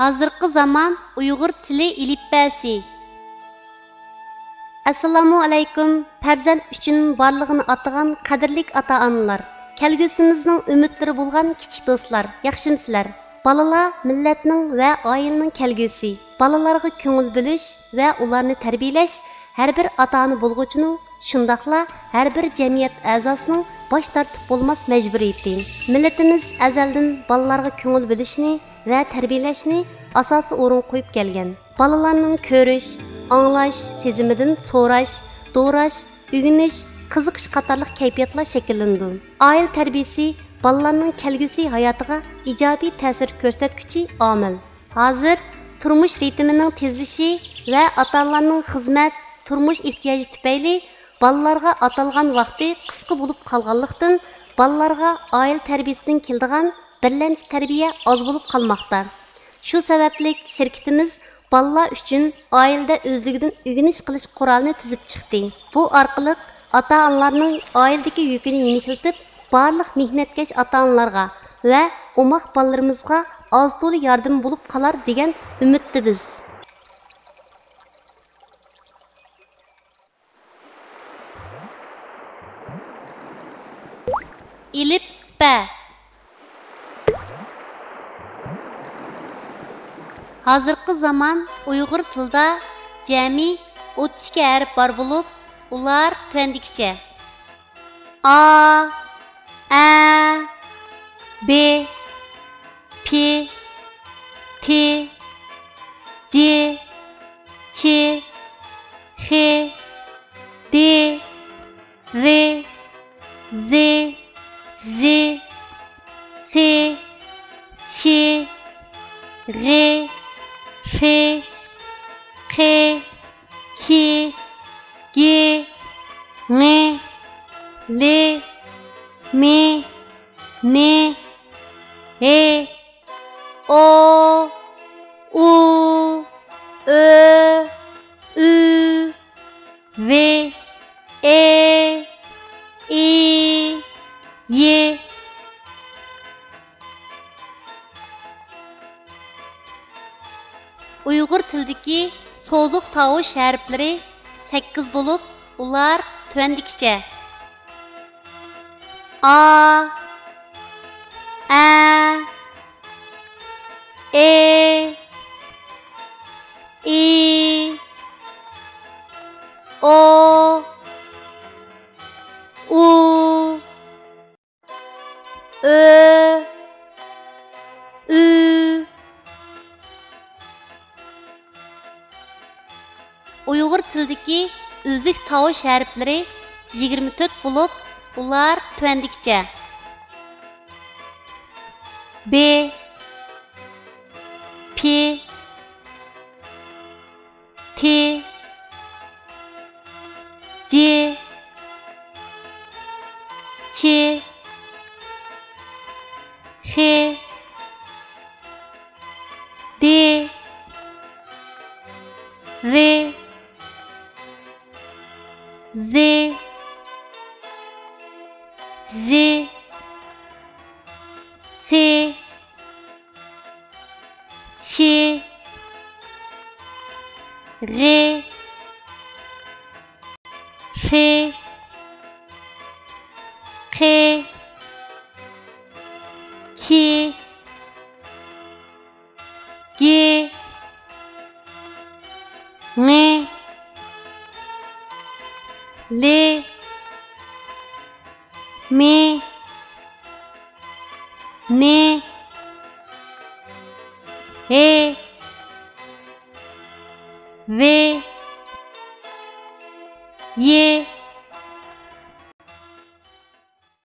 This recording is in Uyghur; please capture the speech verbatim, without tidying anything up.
ھازىرقى زامان ئۇيغۇر تىلى ئېلىپبەسى. ئەسسالامۇ ئەلەيكۇم، پەرزەنت ئۈچۈن بارلىقىنى ئاتىغان قەدىرلىك ئاتا-ئانىلار! كەلگۈسىمىزنىڭ ئۈمىدلىرى بولغان كىچىك دوستلار، ياخشىمۇسىلەر؟ بالىلار مىللەتنىڭ ۋە ئائىلىنىڭ كەلگۈسى. بالىلارغا كۆڭۈل بۆلۈش ۋە ئۇلارنى تەربىيەلەش ھەر بىر ئاتا-ئانا بولغۇچىنىڭ، شۇنداقلا ھەر بىر جەمئىيەت ئەزاسىنىڭ باش تارتىپ بولماس مەجبۇرىيىتى. مىللىتىمىز ئەزەلدىن بالىلارغا كۆڭۈل بۆلۈشنى ۋە تەربىيەلەشنى ئاساسىي ئورۇنغا قويۇپ كەلگەن. بالىلارنىڭ كۆرۈش، ئاڭلاش سېزىمىدىن سوراش، دوراش، ئۆگىنىش، قىزىقىش قاتارلىق كەيپىياتلار شەكىللىنىدۇ. ئائىلە تەربىيىسى بالىلارنىڭ كەلگۈسى ھاياتىغا ئىجابىي تەسىر كۆرسەتكۈچى ئامىل. ھازىر تۇرمۇش رىتىمىنىڭ تېزلىشى ۋە ئاتا-ئانىلارنىڭ خىزمەت، تۇرمۇش ئېھتىياجى تۈپەيلى بالىلارغا ئاتالغان ۋاقتى قىسقا بولۇپ قالغانلىقتىن، بالىلارغا ئائىلە تەربىيىسىدىن كېلىدىغان بىرلەمچى تەربىيە ئاز بولۇپ قالماقتا. شۇ سەۋەبلىك شىركىتىمىز بالىلار ئۈچۈن ئائىلىدە ئۆزلۈكىدىن ئۆگىنىش قىلىش قورالىنى تۈزۈپ چىقتى. بۇ ئارقىلىق ئاتا-ئانىلارنىڭ ئائىلىدىكى يۈكىنى يېنىكلىتىپ، بارلىق مېھنەتكەش ئاتا-ئانىلارغا ۋە ئوماق بالىلىرىمىزغا ئاز-تولا ياردىمى بولۇپ قالار دېگەن ئۈمىدتە بىز. ئېلىپبە. ھازىرقى زامان ئۇيغۇر تىلىدا جەمئىي ئوتتۇز ئىككى ھەرپ بار بولۇپ، ئۇلار تۆۋەندىكىچە: ئا، ئە، بې، پې، تې، جې، چې، خې، دې، رې، زې، ژې، سې، شې، غې، خې، قې، کې، ڳې، ڭې، لې، مې، نې، ھې، ئو، ئۇ، ئۆ، ئۈ، ۋې، ئې، ئى، يې. ئۇيغۇر تىلىدىكى سوزۇق تاۋۇش ھەرپلىرى سەككىز بولۇپ، ئۇلار تۆۋەندىكىچە: ئا، ئە، ئې، ئى، ئو، ئۇ، ئۆ، ئۈ. ئۇيغۇر تىلىدىكى ئۈزۈك تاۋۇش ھەرپلىرى يىگىرمە تۆت بولۇپ، ئۇلار تۆۋەندىكىچە: بې، پې، تې، جې، چې، خې، دې، رې، زې، ژې، سې، شې، غې، خې، قې، کې، ڳې، ڭې، لې، مې، نې، ھې، وې، يې،